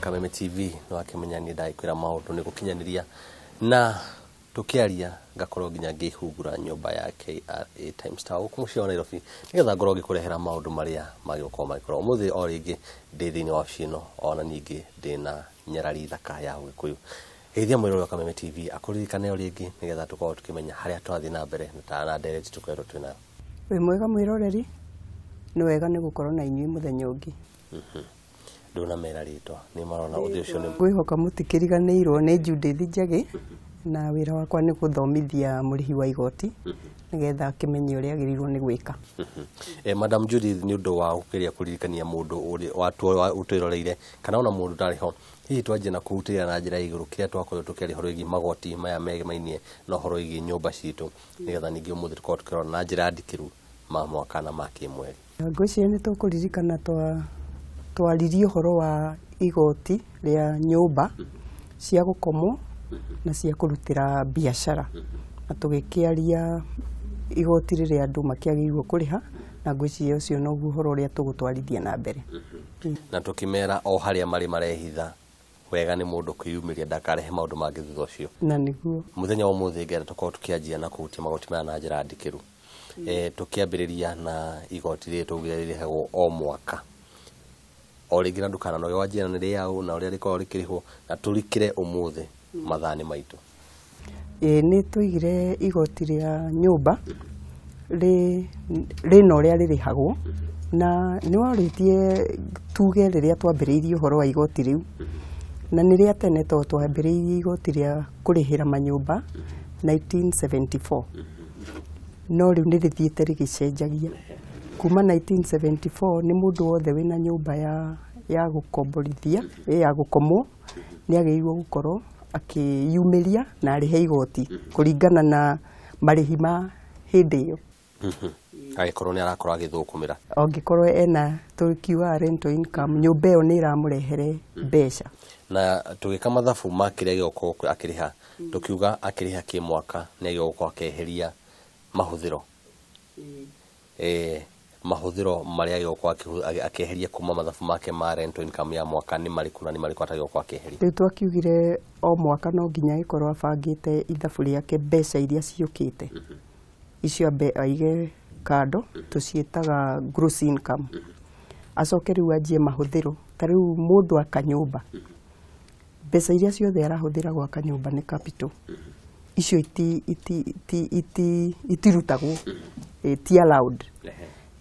Kameme TV. Nĩ wakĩmenya niĩ ndagĩkwĩra maũndũ nĩ gũkinyanĩria na tũkĩaria ngakorwo nginya ngĩhungura nyũmba ya KRA Times Tower gũkũ mũciĩ wa Nairobi, nĩgetha ngorwo ngĩkũrehera maũndũ marĩa magĩgũkorwo magĩkorwo ũmũthĩ. O rĩngĩ ndĩ thĩinĩ wa wabici ĩno, ona ningĩ ndĩna nyarari thaka ya Ũgĩkũyũ. Geithia mwĩrore wa Kameme TV akũririkane o rĩngĩ, nĩgetha tũkorwo tũkĩmenya harĩa twathiĩ na mbere na ndereti tũkoretwo twĩnayo. Wĩ mwega mwĩroreri, nĩ wega nĩ gũkorwo na inyuĩ mũthenya ũngĩ. Ndũnamera rĩtwa, nĩ marona ũthĩ ũcio nĩ Ngwĩhoka mũtikĩriganĩirwo nĩ Judith Njagĩ, na wĩra wakwa nĩ gũthomithia mũrĩhi wa igoti nĩgetha akĩmenye ũrĩa agĩrĩirwo nĩ gwĩka. Madam Judith, nĩ ũndũ wa gũkĩria kũririkania mũndũ ũrĩa ũtwĩroreire kana ona mũndũ ũtarĩ ho, hihi twanjie na kũhutĩria na njĩra ya igũrũ kĩrĩa twakoretwo tũkĩaria ũhoro wĩgiĩ magoti maya megemainie na ũhoro wĩgiĩ nyũmba citũ, nĩgetha ningĩ ũmũthĩ tũkorwo tũkĩrora na njĩra ndikĩru ma mwaka na ma kĩmweri. Ngwĩciria nĩ tũkũririkana twaririe ũhoro wa igoti rĩa nyũmba cia gũkomwo na cia kũrutĩra biacara, na tũgĩkĩaria igoti rĩrĩa andũ makĩagĩrĩirwo kũrĩha, na ngwĩciria ũcio noguo ũhoro ũrĩa tũgũtwarithia na mbere. Na tũkĩmera o harĩa marĩ marehitha wega nĩ mũndũ kwĩyumĩria ndakarehe maũndũ mangĩ thutha ũcio. Na nĩguo. Mũthenya wa ũmũthĩ ngenda tũkorwo tũkĩanjia na kũhutia magoti maya na njĩra ndikĩru. Tũkĩambĩrĩria na igoti rĩrĩ twaugire rĩrĩhagwo o mwaka o rĩngĩ, na ndũkananoge wanjia na rĩaũ na ũrĩa rĩkoragwo rĩkĩrĩhwo, na tũrikĩre ũmũthĩ mathaa-inĩ maitũ. Ĩĩ, nĩ twaigire igoti rĩa nyũmba rĩna ũrĩa rĩrĩhagwo, na nĩ warĩtie tuge rĩrĩa twambĩrĩirie ũhoro wa igoti rĩu, na nĩ rĩa tene tondũ twambĩrĩirie igoti rĩa kũrĩhĩra manyũmba 1974, no rĩu nĩ rĩthiĩte rĩgĩcenjagia. Kuma 1974 nĩ mũndũ wothe wĩna nyũmba ya gũkomborithia, ya gũkomwo, nĩ agĩrĩirwo gũkorwo akĩyumĩria na arĩhe igoti kũringana na marĩhi ma hĩndĩ ĩyo. Agĩkorwo nĩ arakorwo agĩthũkũmĩra. Angĩkorwo ena, tũkiugaga rental income, nyũmba ĩyo nĩ ĩramũrehere mbeca. Na tũgĩka mathabu ma kĩrĩa gĩgũkorwo akĩrĩha, tũkiuga akĩrĩha kĩmwaka nĩ agĩrĩirwo gũkorwo akĩeheria mahũthĩro, mahũthĩro marĩa agĩrĩirwo gũkorwo akĩeheria kuma mathabu make ma rental income ya mwaka nĩ marĩkũ, na nĩ marĩkũ atagĩrĩirwo gũkorwo akĩeheria? Rĩu twakiugire o mwaka no nginya agĩkorwo abangĩte ithabu rĩake, mbeca iria ciũkĩte icio ambe aige kando, tũciĩtaga gross income, acoke rĩu anjie mahũthĩro. Ta rĩu mũndũ aka nyũmba, mbeca iria ciothe arahũthĩra gwaka nyũmba nĩ capital, icio iti iti iti iti itirutagwo, ti allowed.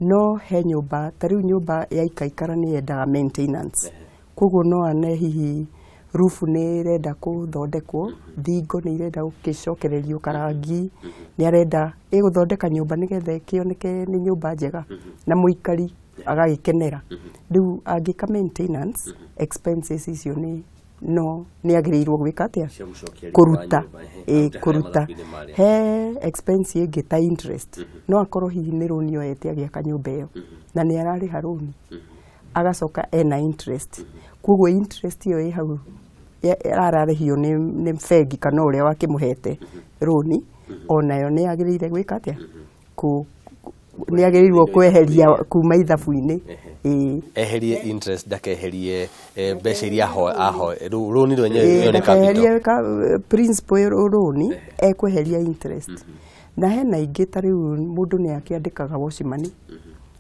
No he nyũmba, ta rĩu nyũmba yaikaikara nĩ yendaga maintenance, koguo no ane hihi roof nĩ ĩrenda kũthondekwo, thingo nĩ irenda gũkĩcokererio karangi, nĩ arenda ĩgũthondeka nyũmba nĩgetha ĩkĩoneke nĩ nyũmba njega na mũikari agagĩkenera. Rĩu angĩka maintenance expenses icio nĩ no nĩ agĩrĩirwo gwĩka atĩa? Kũruta, ĩ kũruta. He expense ĩngĩ ta interest, no akorwo hihi nĩ rũni oete agĩaka nyũmba ĩyo na nĩ ararĩha rũni, agacoka ena interest, koguo interest ĩyo ĩ hau ararĩhio nĩ bengi kana ũrĩa wakĩmũhete rũni, onayo nĩ agĩrĩire gwĩka atĩa? Nĩ agĩrĩirwo kweheria kuma ithabu-inĩ, ĩĩ. Eherie interest, ndakeherie mbeca iria ahoe rĩu rũni rwenyewe, ĩyo nĩ capital. Ndakeherie principal rũni, ekweheria interest. Na hena ingĩ, ta rĩu mũndũ nĩ akĩandĩkaga watchman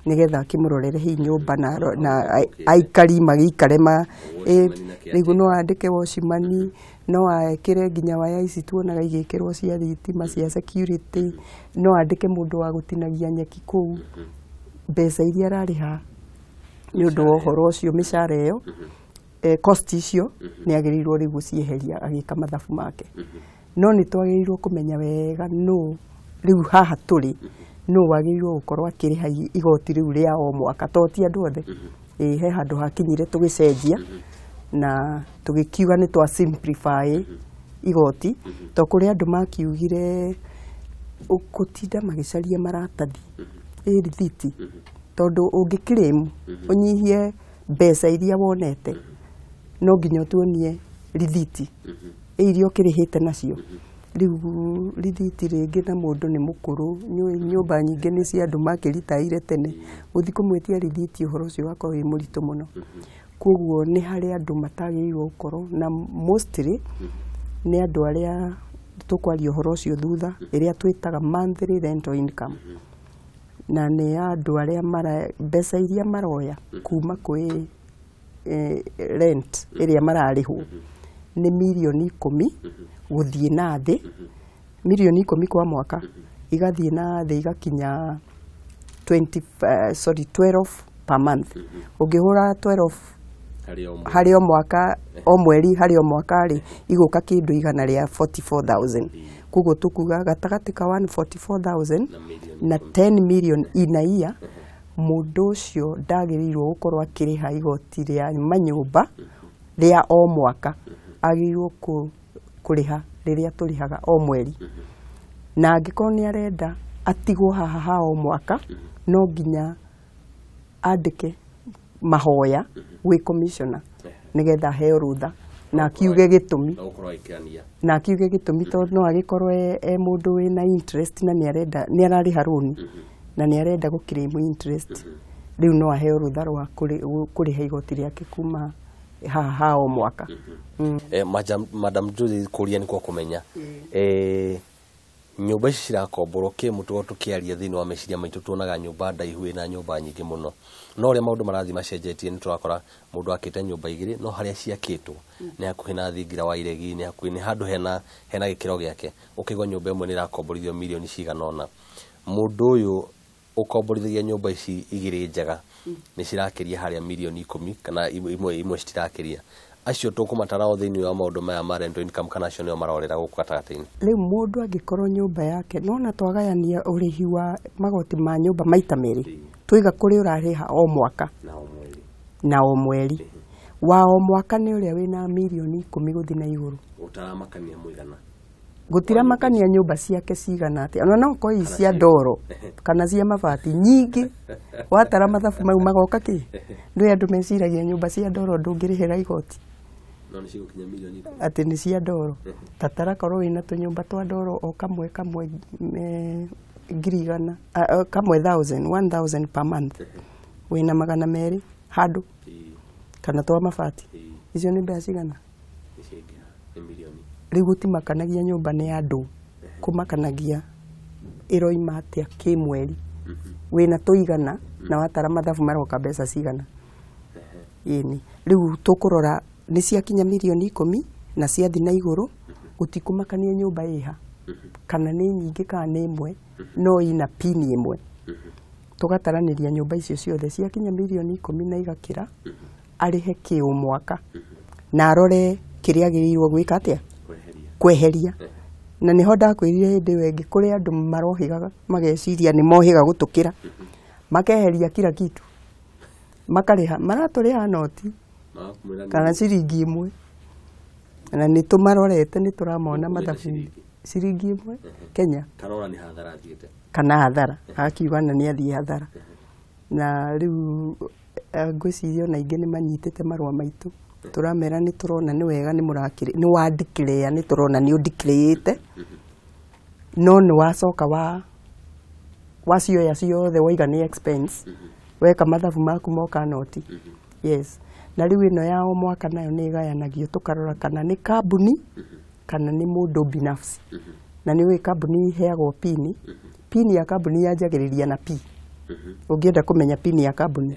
nĩgetha akĩmũrorere hihi nyũmba na aikari magĩikare ma rĩu no andĩke watchman, no ekĩre nginya waya ici tuonaga igĩkĩrwo cia thitima cia security, no andĩke mũndũ wa gũtinagia nyeki kũu. Mbeca iria ararĩha nĩ ũndũ wa ũhoro ũcio, mĩcara ĩyo, cost icio nĩ agĩrĩirwo rĩu gũcieheria agĩka mathabu make. No nĩ twagĩrĩirwo kũmenya wega nũ rĩu haha tũrĩ, nũ wagĩrĩirwo gũkorwo akĩrĩha igoti rĩu rĩa o mwaka, to ti andũ othe. Ĩ he handũ hakinyire tũgĩcenjia na tũgĩkiuga nĩ twa simplify igoti, to kũrĩ andũ makiugire gũtinda magĩcaria maratathi, ĩ rithiti, tondũ ũngĩ claim ũnyihie mbeca iria wonete no nginya ũtuonie rithiti ĩ iria ũkĩrĩhĩte nacio. Rĩu rithiti rĩngĩ na mũndũ nĩ mũkũrũ, nyũmba nyingĩ nĩ cia andũ makĩritaire tene, gũthiĩ kũmwĩtia rithiti ũhoro ũcio ũgakorwo wĩ mũritũ mũno. Koguo nĩ harĩ andũ matagĩrĩirwo gũkorwo na mostly nĩ andũ arĩa tũkwaria ũhoro ũcio thutha, ĩrĩa twĩtaga monthly rental income, na nĩ andũ arĩa mara mbeca iria maroya kuma kwĩ rent ĩrĩa mararĩhwo nĩ 10,000,000 gũthiĩ na thĩ, 10,000,000 kwa mwaka igathiĩ na thĩ igakinya 20, sorry, 12 per month. Ũngĩhũra 12 harĩ o mweri. Harĩ o mwaka, o mweri, harĩ o mwaka rĩ, igũka kĩndũ 144,000. Koguo tũkuga gatagatĩ ka 144,000 na mirioni na 10. 10 million in a year, mũndũ ũcio ndagĩrĩirwo gũkorwo akĩrĩha igoti rĩa manyũmba rĩa o mwaka, agĩrĩirwo kũrĩha rĩrĩa tũrĩhaga o mweri. Na angĩkorwo nĩ arenda atigwo haha ha o mwaka, no nginya andĩke mahoya gwĩ commissioner nĩgetha aheo rũtha na akiuge gĩtũmi. Na gũkorwo agĩkĩrania. Na akiuge gĩtũmi, tondũ no agĩkorwo e mũndũ wĩna interest na nĩ arenda, nĩ ararĩha rũni na nĩ arenda gũ claim interest. Rĩu no aheo rũtha rwa kũrĩha igoti rĩake kuma haha ha o mwaka. Madam Judith, kũria nĩ kwa kũmenya, nyũmba ici cirakomborwo kĩ mũtugo tũkĩaria thĩinĩ wa meciria maitũ tuonaga nyũmba ndaihu ĩna nyũmba nyingĩ mũno, no ũrĩa maũndũ marathiĩ macenjetie nĩ tũrakora mũndũ akĩte nyũmba igĩrĩ, no harĩa ciakĩtwo nĩ hakuhĩ na thingira wa iregi, nĩ hakuhĩ, nĩ handũ hena gĩkĩro gĩake, ũkaigua nyũmba ĩmwe nĩ ĩrakomborithio mirioni cigana ũna. Mũndũ ũyũ ũkomborithagia nyũmba ici igĩrĩ njega nĩ cirakĩria harĩa 10,000,000 kana imwe citirakĩria, acio tũkũmatara o thĩinĩ wa maũndũ maya ma rental income, kana acio nĩo marorera gũkũ gatagatĩ-inĩ? Rĩu mũndũ angĩkorwo nyũmba yake nona twagayania ũrĩhi wa magoti ma nyũmba maita merĩ, twiga kũrĩ ũrarĩha o mwaka na o mweri. Na o mweri. Wa o mwaka nĩ ũrĩa wĩna 10,000,000 gũthiĩ na igũrũ. Ũtaramakania mũigana. Gũtiramakania nyũmba ciake cigana atĩa, ona no ũkorwo ii cia ndoro kana cia mabati nyingĩ, watara mathabu mau magoka kĩ. Ndũĩ andũ meciragia nyũmba cia ndoro ndũngĩrĩhĩra igoti. No nĩ cigũkinya 10,000,000. Atĩ nĩ cia ndoro. Tatara korwo wĩna tũnyũmba twa ndoro o kamwe kamwe, 100,000, kamwe thousand, 1000 per month, wĩna 200 handũ kana twa mabati, icio nĩ mbeca cigana? Nĩ ciaingĩha, nĩ mirioni. Rĩu gũtimakanagia nyũmba nĩ andũ, kũmakanagia ĩroima atĩa kĩmweri, wĩna tũigana na watara mathabu maroka mbeca cigana. Ĩni rĩu tũkũrora nĩ ciakinya 10,000,000 na ciathi na igũrũ, gũtikũmakania nyũmba ĩha kana nĩ nyingĩ kana nĩ ĩmwe, no ina pini ĩmwe. Tũgataranĩria nyũmba icio ciothe ciakinya 10,000,000 na igakĩra, arĩhe kĩ o mwaka na arore kĩrĩa agĩrĩirwo gwĩka atĩa. Kweheria. Kweheria. Na nĩho ndakwĩrire hĩndĩ ĩyo ĩngĩ, kũrĩ andũ marohĩgaga mageciria nĩ mohĩga gũtũkĩra, makeheria kila kitu, makarĩha, maratũrĩha noti Magakwĩra nĩ kana ciringi 1, na nĩ tũmarorete, nĩ tũramona Nĩkũgĩte mathabu-inĩ. ciringi. 1 Kenya. Kana ona nĩ hathara athiĩte. Kana hathara, akiuga na nĩ athiĩ hathara. Na rĩu ngwĩciria ona aingĩ nĩ manyitĩte marũa maitũ, tũramera nĩ tũrona nĩ wega, nĩ mũrakĩrĩ, nĩ wa declare, nĩ tũrona nĩ ũndeclarĩte, no nĩ wacoka wa wacioya ciothe waiga nĩ expense, weka mathabu maku moka noti. Yes. Na rĩu ĩno ya o mwaka nayo nĩ ĩgayanagio, tũkarora kana nĩ kambuni kana nĩ mũndũ binafsi. Na nĩ ũĩ kambuni iheagwo pini, pini ya kambuni yanjagĩrĩria na P. Ũngĩenda kũmenya pini ya kambuni,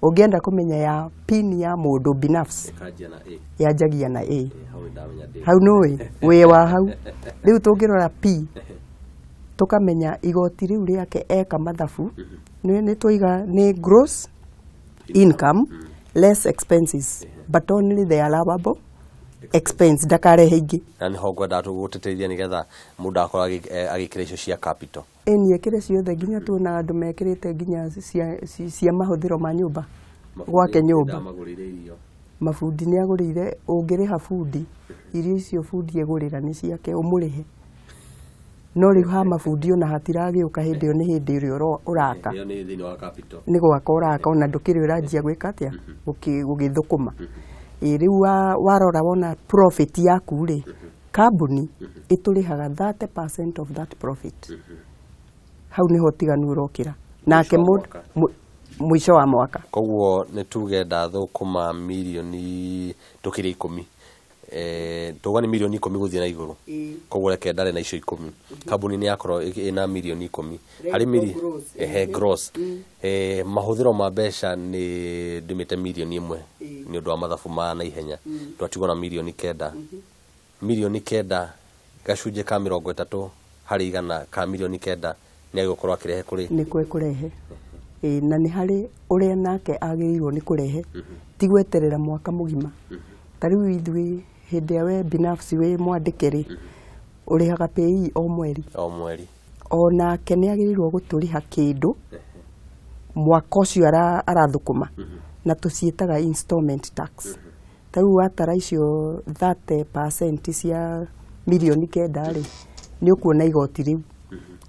ũngĩenda kũmenya ya pini ya mũndũ binafsi, ĩkanjia na A. Yanjagia na A. Hau nĩ ndamenya ndĩ. Hau nĩũĩ wĩ wa hau. Rĩu tũngĩrora P tũkamenya igoti rĩu rĩake eka mathabu nĩ twaiga nĩ gross income less expenses, but only the allowable expense, ndakarehe ingĩ. Na nĩho ngwendaga gũtĩtĩrithia nĩgetha mũndũ akorwo agĩkĩra icio cia capital. Ĩni ekĩre ciothe, nginya tuonaga andũ mekĩrĩte nginya cia mahũthĩro ma nyũmba gwake nyũmba. Ndamagũrĩire irio. Mabundi nĩ agũrĩire, ũngĩrĩha bundi irio icio bundi egũrĩra nĩ ciake, ũmũrĩhe. No rĩu ha mabundi ona hatiragĩũka hĩndĩ ĩyo, nĩ hĩndĩ ĩrĩa ũraka. Ĩyo nĩ thĩinĩ wa capital. Nĩ gwaka ũraka, ona ndũkĩrĩ ũranjia gwĩka atĩa, gũgĩthũkũma. Ĩ rĩu warora wona profit yaku rĩ, kambuni ĩtũrĩhaga 30% of that profit. Hau nĩho ũtiganu ũrokĩra nake Mũico wa mũndũ mwaka. Mũico wa mwaka. Koguo nĩ tuge ndathũkũma mirioni tũkĩria 10, tuga nĩ mirioni 10 gũthiĩ na igũrũ, koguo reke ndare na icio 10. Kambuni nĩ yakorwo ĩna mirioni 10 harĩ miri ehe gross. Mahũthĩro ma mbeca nĩ ndĩmĩte mirioni 1 nĩ ũndũ wa mathabu ma naihenya, twatigwo na mirioni 9. Mirioni 9 gacunjĩ ka 30 harĩ igana ka mirioni 9 nĩ agũkorwo akĩrehe kũrĩ nĩ kũrehe. Na nĩ harĩ ũrĩa nake agĩrĩirwo nĩ kũrehe, ti gweterera mwaka mũgima. Ta rĩu ithuĩ hĩndĩ ya we binafsi wĩ mwandĩke rĩ, ũrĩhaga PAYE o mweri. O mweri. O nake nĩ agĩrĩirwo gũtũrĩha kĩndũ mwaka ũcio arathũkũma, na tũciĩtaga installment tax. Ta rĩu watara icio 30% cia mirioni 9 rĩ, nĩ ũkuona igoti rĩu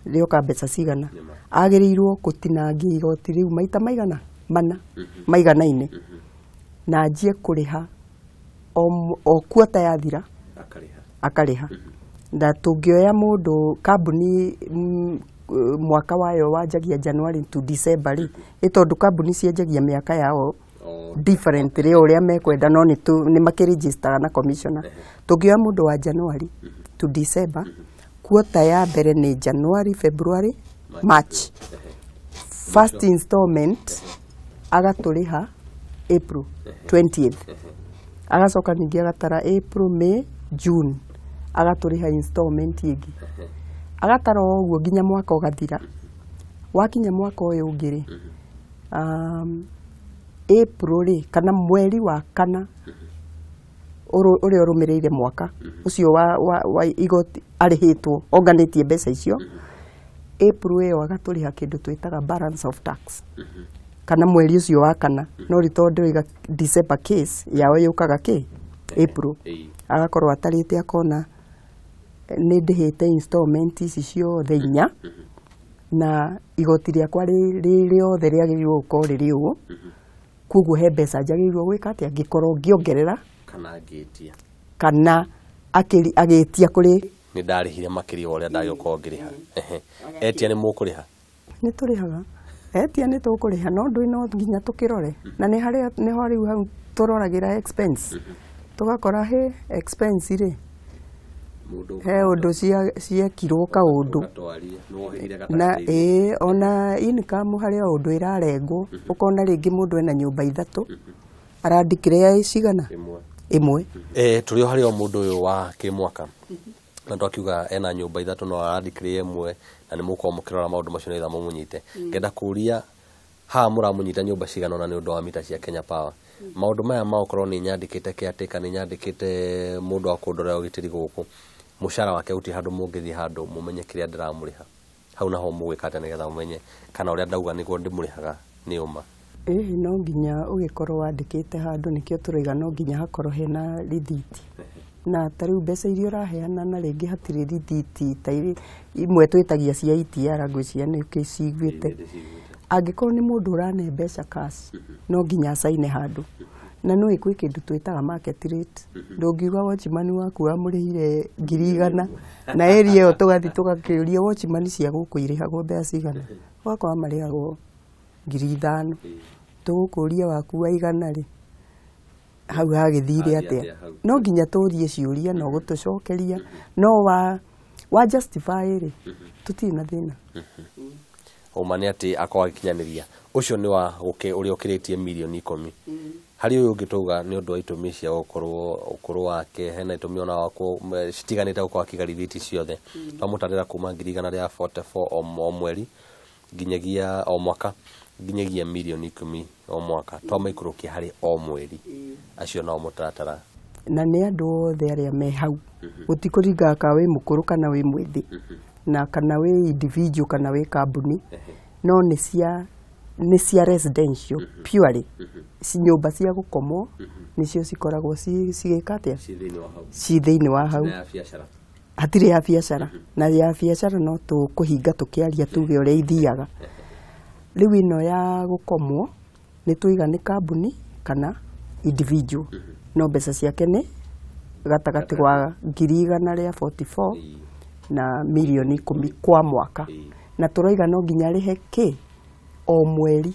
rĩoka mbeca cigana. Agĩrĩirwo gũtinangia igoti rĩu maita maigana mana maiganaine, na anjie kũrĩha o quarter yathira akarĩha. Na tũngĩoya mũndũ kambuni mwaka wayo wanjagia January to December rĩ, ĩ tondũ kambuni cianjagia mĩaka yao different rĩ ũrĩa mekwenda, no nĩ makĩregistaga na commissioner. Tũngĩoya mũndũ wa January to December, quarter ya mbere nĩ January, February, March. First installment agatũrĩha April 20th. Agacoka ningĩ agatara April, May, June, agatũrĩha installment ĩngĩ. Agatara o ũguo nginya mwaka ũgathira. Wakinya mwaka ũyũ ũngĩ rĩ, April rĩ, kana mweri wa kana ũrĩa ũrũmĩrĩire mwaka ũcio wa igoti arĩhĩtwo onganĩtie mbeca icio, April ĩyo agatũrĩha kĩndũ twĩtaga balance of tax, kana mweri ũcio wa kana. No rĩ tondũ ndĩroiga December case yao yũkaga kĩ April, agakorwo atarĩte akona nĩ ndĩhĩte installment ici ciothe 4, na igoti rĩakwa rĩ rĩothe rĩagĩrĩirwo gũkorwo rĩrĩ ũũ, koguo he mbeca njagĩrĩirwo gwĩka atĩa ngĩkorwo ngĩongerera kana ngĩtia, kana agĩtia kũrĩ nĩ ndarĩhire makĩria wa ũrĩa ndagĩkorwo ngĩrĩha. Etia nĩ mũkũrĩha? Nĩ tũrĩhaga. Etia nĩ tũkũrĩha, no ndũĩ no nginya tũkĩrore, na nĩ harĩa nĩho rĩu hau tũroragĩra expense, tũgakora he expense rĩ, he ũndũ ciekirwo kaũndũ na ĩĩ, ona income harĩ o ũndũ ĩrarengwo, ũkona rĩngĩ mũndũ ena nyũmba 3 arandikire cigana ĩmwe. Tũrĩ o harĩ o mũndũ ũyũ wa kĩmwaka, na twakiuga ena nyũmba 3 no arandikire ĩmwe, na nĩ mũkorwo mũkĩrora maũndũ macio nĩgetha mũmũnyite. Ngenda kũria haha mũramũnyita nyũmba cigana ũna nĩ ũndũ wa mita cia Kenya Power. Maũndũ maya ma gũkorwo nĩ nyandĩkĩte caretaker, nĩ nyandĩkĩte mũndũ wa kũndorera ũgitĩri gũkũ, mũcara wake gũtirĩ handũ mũngĩthiĩ handũ mũmenye kĩrĩa ndĩramũrĩha. Hau naho mũgwĩka atĩa nĩgetha mũmenye kana ũrĩa ndauga nĩguo ndĩmũrĩhaga nĩ ũma? Ĩĩ, no nginya ũgĩkorwo wandĩkĩte handũ, nĩkĩo tũroiga no nginya hakorwo hena rithiti. Na ta rĩu mbeca iria ũraheana na rĩngĩ hatirĩ rithiti, ta imwe twĩtagia cia ETR, ngwĩciria nĩ ũkĩciguĩte. Angĩkorwo nĩ mũndũ ũrane mbeca cash, no nginya acaine handũ. Na no kwĩ kĩndũ twĩtaga market rate. Ndũngiuga watchman waku wamũrĩhire 100,000 na area ĩyo tũgathiĩ tũgakĩũria watchman cia gũkũ irĩhagwo mbeca cigana, ũgakora marĩhagwo 5,000. Tũgũkũria waku wa 100 rĩ, hau hagĩthire atĩa? No nginya tũrie ciũria na ũgũtũcokeria, no wa justify rĩ, tũtirĩ na thĩna. Ũma nĩ atĩ akorwo agĩkinyanĩria ũcio nĩ wa ũrĩa ũkĩrĩtie mirioni 10. Harĩ ũyũ ũngĩ tauga nĩ ũndũ wa itũmi cia gũkorwo ũkũrũ wake, hena itũmi ona wakwo citiganĩte gũkorwo akĩiga rithiti ciothe. Twamũtarĩra kuma 144,000 o mweri nginyagia o mwaka nginyagia mirioni 10 o mwaka, twamaikũrũkia harĩ o mweri. Acio nao mũtaratara. Na nĩ andũ othe arĩa me hau, gũtikũringaga kana wĩ mũkũrũ kana wĩ mwĩthĩ, na kana wĩ individual kana wĩ kambuni, no nĩ cia residential purely, nyũmba cia gũkomwo nĩcio cikoragwo cigĩka atĩa, ci thĩinĩ wa hau, hatirĩ ya biacara. Na ya biacara no tũkũhinga tũkĩaria tuge ũrĩa ithiaga. Rĩu ĩno ya gũkomwo nĩ tũiga nĩ kambuni kana individual, no mbeca ciake nĩ gatagatĩ wa 144,000 na mirioni 10 kwa mwaka, na tũroiga no nginya arĩhe kĩ o mweri.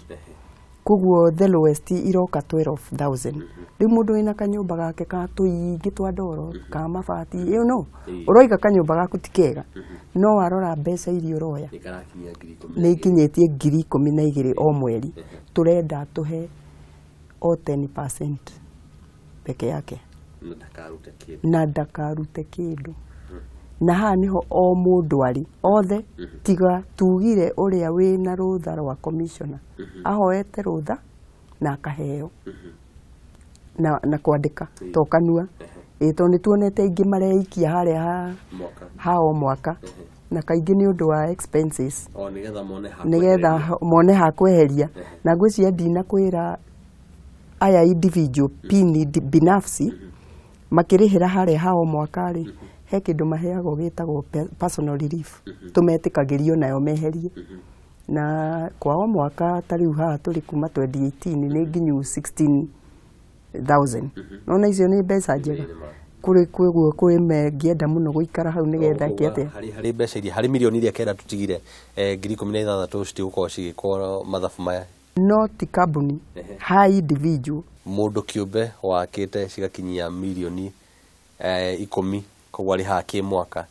Koguo the lowest iroka 12,000. Rĩu mũndũ wĩna kanyũmba gake ka tũingĩ twa ndoro ka mabati, you know, ũroiga kanyũmba gaku ti kega, no warora mbeca iria ũroya Nĩ karakinyia 12,000. Nĩ ikinyĩtie 12,000 o mweri. Tũrenda tũhe o 10% peke yake. Na ndakarute kĩndũ. Na ndakarute kĩndũ. Na haha nĩho o mũndũ arĩ othe, tiga tugire ũrĩa wĩna rũtha rwa commissioner ahoete rũtha na akaheo na kwandĩka to kanua. Ĩ tondũ nĩ tuonete aingĩ mareikia harĩa ha Mwaka. Ha o mwaka, na kaingĩ nĩ ũndũ wa expenses. O nĩgetha mone ha Nĩgetha kweheria. Mone ha kweheria. Na ngwĩciria ndinakwĩra aya individual pini binafsi makĩrĩhĩra harĩa ha o mwaka rĩ, he kĩndũ maheagwo gĩtagwo personal relief, tũmetĩkagĩrio nayo meherie na kwa o mwaka. Ta rĩu haha tũrĩ kuma 2018 nĩ nginyu 16,000. Nona icio nĩ mbeca njega. Nĩ ma. Kũrĩ kwĩguo kwĩ mengĩenda mũno gũikara hau nĩgetha Ũguo eke atĩa? Harĩ mbeca iria harĩ 900,000 tũtigire, 16,000 citigũkorwo cigĩkwo mathabu maya. No ti kambuni, ha individual. Mũndũ kĩũmbe wakĩte cigakinyia 10,000,000, koguo arĩhaga kĩmwaka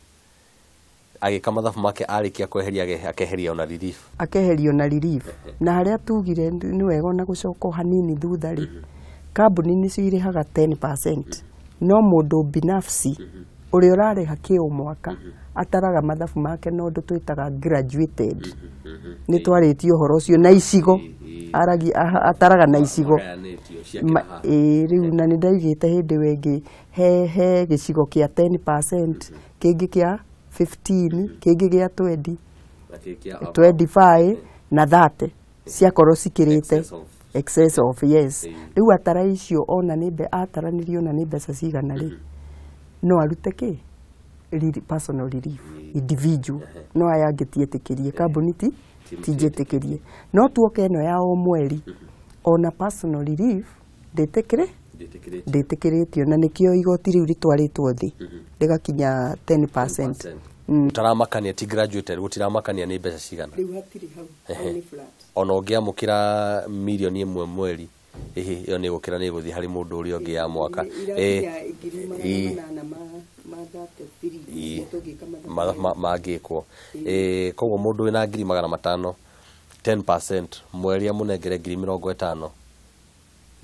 agĩka mathabu make, arĩkia kweheria akeheria ona relief. Akeherio na relief. Na harĩa tugire nĩ wega ona gũcoka o hanini thutha rĩ, kambuni nĩcio irĩhaga 10%, no mũndũ binafsi ũrĩa ũrarĩha kĩ o mwaka ataraga mathabu make na ũndũ twĩtaga graduated. Nĩ twarĩtie ũhoro ũcio na icigo aragia ataraga na icigo. Magayanĩtio cia kĩraha. Ĩĩ, rĩu na nĩ ndaigĩte hĩndĩ ĩyo ĩngĩ he gĩcigo kĩa 10%, kĩngĩ kĩa 15, kĩngĩ gĩa 20, Na kĩ kĩa 25 na 30 ciakorwo cikĩrĩte. Excess of. Excess of, yes. Rĩu atara icio ona nĩ ataranĩrio ona nĩ mbeca cigana rĩ, no arute kĩ personal relief individual. No aya angĩ tiĩtĩkĩrie, kambuni ti tinjĩtĩkĩrie. No tuoke ĩno ya o mweri, ona personal relief ndĩtĩkĩrĩ Ndĩtĩkĩrĩtio. Ndĩtĩkĩrĩtio, na nĩkĩo igoti rĩu rĩtwarĩtwo thĩ rĩgakinya 10%. Taramakania ti graduated, gũtiramakania nĩ mbeca cigana. Rĩu hatirĩ hau, hau nĩ flat. Ona ũngĩamũkĩra 1,000,000 mweri, ĩhĩ ĩyo nĩ gũkĩra, nĩ ĩgũthiĩ harĩ mũndũ ũrĩa ũngĩ ya mwaka. Irakinya 833,000 iria tũngĩka mathabu. Mangĩkwo. Koguo mũndũ wĩna 500,000, 10% mweri amũnengere 50,000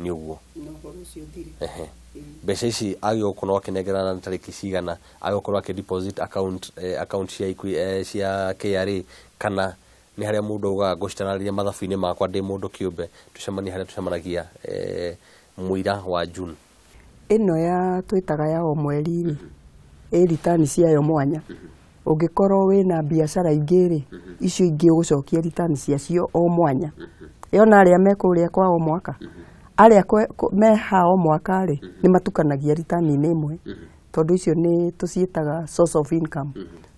nĩ ũguo. Na ũhoro ũcio ũthire. Ehe. Mbeca ici agĩrĩirwo gũkorwo akĩnengerana na tarĩki cigana, agĩkorwo akĩ deposit account, account cia cia KRA, kana nĩ harĩa mũndũ augaga ngũcitararĩria mathabu-inĩ makwa ndĩ mũndũ kĩũmbe, tũcemanie harĩa tũcemanagia, mũira wa June? Ĩno ya twĩtaga ya o mweri rĩ, ĩ return ciayo mwanya. Ũngĩkorwo wĩna biacara ingĩ rĩ, icio ingĩ ũgũcokia return ciacio o mwanya. Yona arĩa me kũrĩa kwa o mwaka, arĩa me ha o mwaka rĩ, nĩ matukanagia return-inĩ ĩmwe, tondũ icio nĩ tũciĩtaga source of income,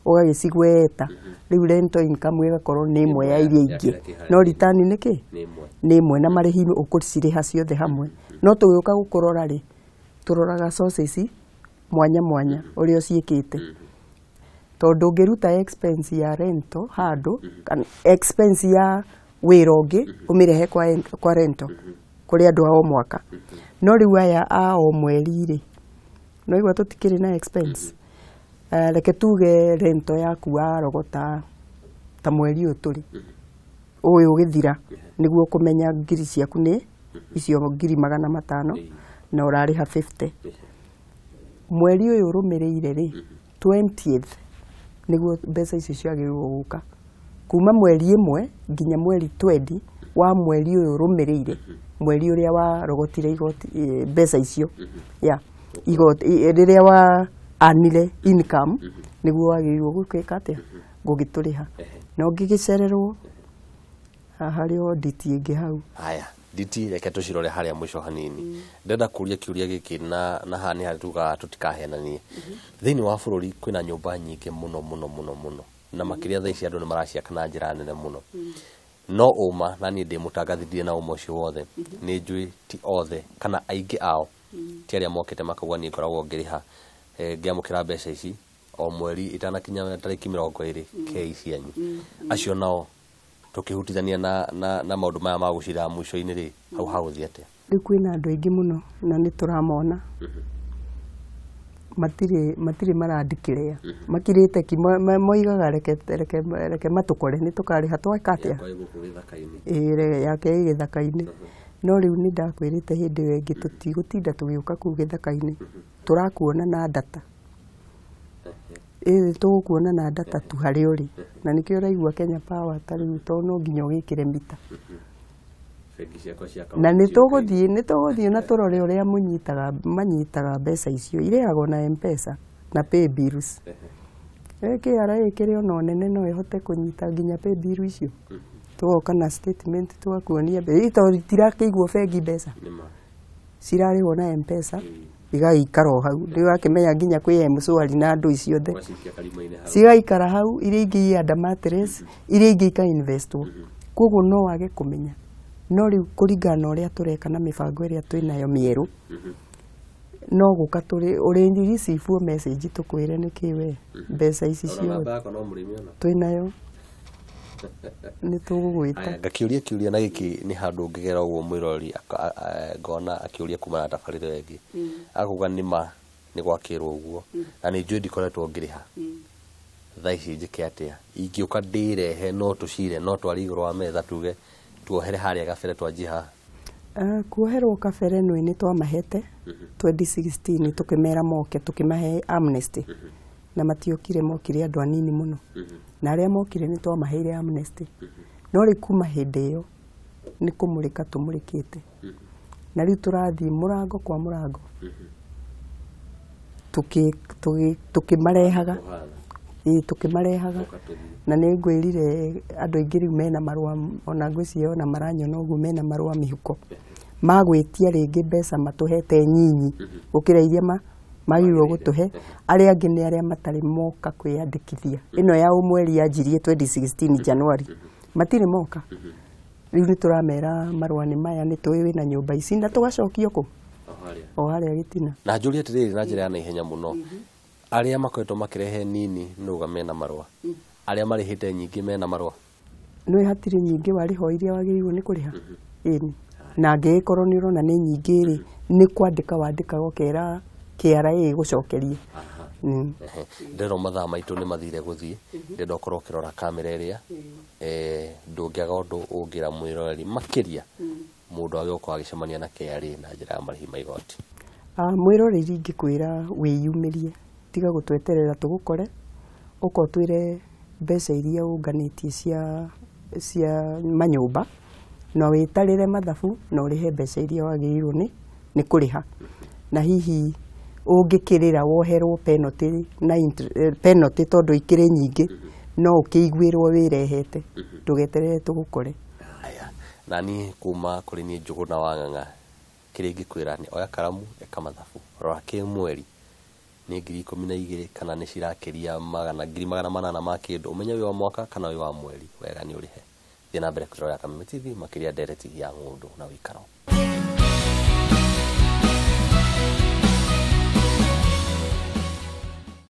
ũgagĩcigweta. Rĩu rental income ĩgakorwo nĩ ĩmwe ya iria Ya ingĩ. kĩrĩa kĩ harĩa. No return nĩ kĩ? Nĩ ĩmwe. Nĩ ĩmwe, na marĩhi ũkũcirĩha ciothe hamwe. No tũgĩũka gũkũrora rĩ, tũroraga sources mwanya mwanya ũrĩa ũciĩkĩte, tondũ ũngĩruta expense ya rental handũ kana expense ya wĩra ũngĩ ũmĩrehe kwa rental kũrĩ andũ a o mwaka. No rĩu aya a o mweri rĩ, no igua tũtikĩrĩ na expense. Reke tuge rental yaku warogota ta mweri ũyũ tũrĩ ũyũ ũgĩthira, nĩguo kũmenya ngiri ciaku nĩ icio 500,000 na ũrarĩha 50. Mweri ũyũ ũrũmĩrĩire rĩ, 20th, nĩguo mbeca icio ciagĩrĩirwo gũka. Kuma mweri ĩmwe nginya mweri 20 wa mweri ũyũ ũrũmĩrĩire, mweri ũrĩa warogotire igoti, mbeca icio ya igoti, rĩrĩa wa anire income, nĩguo wagĩrĩirwo gwĩka atĩa, gũgĩtũrĩha. Na ũngĩgĩcererwo, haha harĩ audit ĩngĩ hau. Haya, nditi reke tũcirore harĩa mũico hanini. Ndĩrenda kũria kĩũria gĩkĩ na haha nĩ harĩa tugaga tũtikahenanie. Thĩinĩ wa bũrũri kwĩna nyũmba nyingĩ mũno mũno mũno mũno, na makĩria thaa ici andũ nĩ maraciaka na njĩra nene mũno. No ũma na niĩ ndĩ mũtangathi, ndirĩ na ũma ũcio wothe, nĩ njũĩ ti othe kana aingĩ ao ti arĩa mokĩte makauga niĩ ngoragwo ngĩrĩha, ngĩamũkĩra mbeca ici o mweri itanakinya tarĩki 20 kei cianyu. Acio nao Tũkĩhutithania na maũndũ maya ma gũcira mũico-inĩ rĩ, hau hagũthiĩ atĩa? Rĩu kwĩna andũ aingĩ mũno na nĩ tũramona matirĩ marandikĩrĩa, makirĩte ki, moigaga reke matũkore nĩ tũkarĩha tweka atĩa. Yakwa ĩ gũkũ gĩthaka-inĩ. Ĩĩ, yake ĩ gĩthaka-inĩ. No rĩu nĩ ndakwĩrĩte hĩndĩ ĩyo ĩngĩ tũtigũtinda tũgĩũka kũu gĩthaka-inĩ, tũrakuona na data. Ĩĩ, tũgũkuona na data tu harĩa ũrĩ, na nĩkĩo ũraigua Kenya Power ta rĩu tondũ no nginya ũgĩkĩre mita. Bengi ciakwa cia Na nĩ tũgũthiĩ na tũrore ũrĩa manyitaga mbeca icio irĩhagwo na M-Pesa na pay bills. KRA ĩkĩrĩ ona ũnene no ĩhote kũnyita nginya pay bill icio. Tũgoka na statement tũgakuonia tondũ itirakĩigwo bengi mbeca, cirarĩhwo na M-Pesa igaikara o hau. Rĩu wakĩmenya nginya kwĩ M-Shwari na andũ icio othe cigaikara hau, iria ingĩ i under mattress, iria ingĩ ika-investwo. Koguo no wage kũmenya. No rĩu kũringana na ũrĩa tũreka na mĩbango ĩrĩa twĩnayo mĩerũ, no gũka tũrĩ ũrĩ receive message tũkwĩre nĩkĩ we mbeca ici ciothe twĩnayo nĩ tũgũgwĩta. Ngakĩũria kĩũria na gĩkĩ nĩ handũ ngĩgera ũguo mwĩroreri ngona akĩũria kumana na tabarĩra ĩyo ĩngĩ, akauga nĩma nĩ gwakĩrwo ũguo na nĩ njũĩ ndikoretwo ngĩrĩha, thaa ici njĩke atĩa? Ingĩũka ndĩrehe no tũcire, no twarie igũrũ wa metha tuge tuohere harĩa gabere twanjie haha? Kuoherwo kabere nĩ nĩ twamahete 2016 tũkĩmera moke, tũkĩmahe amnesty na matiokire, mokire andũ anini mũno, na arĩa mokire nĩ twamaheire amnesty. No rĩu kuma hĩndĩ ĩyo nĩ kũmũrĩka tũmũrĩkĩte, na rĩu tũrathiĩ mũrango kwa mũrango tũkĩmarehaga, ĩĩ tũkĩmarehaga. Na nĩ ngwĩrire andũ aingĩ rĩu mena marũa, ona ngwĩciria ona maranyona ũguo mena marũa mĩhuko magwĩtia rĩngĩ mbeca matũhete nyinyi gũkĩra iria magĩrĩirwo gũtũhe. Arĩa angĩ nĩ arĩa matarĩ moka kwĩyandĩkithia. Ĩno ya ũmweri yanjirie 2016 January, matirĩ moka. Rĩu nĩ tũramera marũa nĩ maya, nĩ tũĩ wĩna nyũmba ici, na tũgacokio kũ o harĩa gĩtina. Na njũrie atĩrĩrĩ na njĩra ya naihenya mũno, arĩa makoretwo makĩrehe nini nĩuga mena marũa, arĩa marĩhĩte nyingĩ mena marũa? Nĩ hatirĩ nyingĩ warĩha iria wagĩrĩirwo nĩ kũrĩha. Ĩni, na angĩgĩkorwo nĩ ũrona nĩ nyingĩ rĩ, nĩ kwandĩka wandĩkaga ũkera KRA ĩgũcokerie. Ndĩrona mathaa maitũ nĩ mathire gũthiĩ, ndĩrenda ũkorwo ũkĩrora kamera ĩrĩa, ndũngĩaga ũndũ ũngĩra mwĩroreri makĩria mũndũ agĩũka agĩcemania na KRA na njĩra ya marĩhi ma igoti. Mwĩroreri ingĩkwĩra wĩyumĩrie, tiga gũtweterera tũgũkore, ũka ũtwĩre mbeca iria ũnganĩtie cia manyũmba, na wĩtarĩre mathabu na ũrĩhe mbeca iria wagĩrĩirwo nĩ kũrĩha. Na hihi ũngĩkĩrĩra woherwo penalty na penalty tondũ ikĩrĩ nyingĩ, no ũkĩiguĩrwo wĩrehete, ndũgeterere tũgũkore. Haya, na niĩ kuma kũrĩ niĩ Njũgũna wa Ng'ang'a, kĩrĩa ingĩkwĩra nĩ oya karamu, eka mathabu, rora kĩmweri nĩ 12,000 kana nĩ cirakĩria 800,000 ma kĩndũ, ũmenye wĩ wa mwaka kana wĩ wa mweri, wega nĩ ũrĩhe. Thiĩ na mbere kwĩrorera Kameme TV makĩria ndereti ya ng'ũndũ na wĩikaro.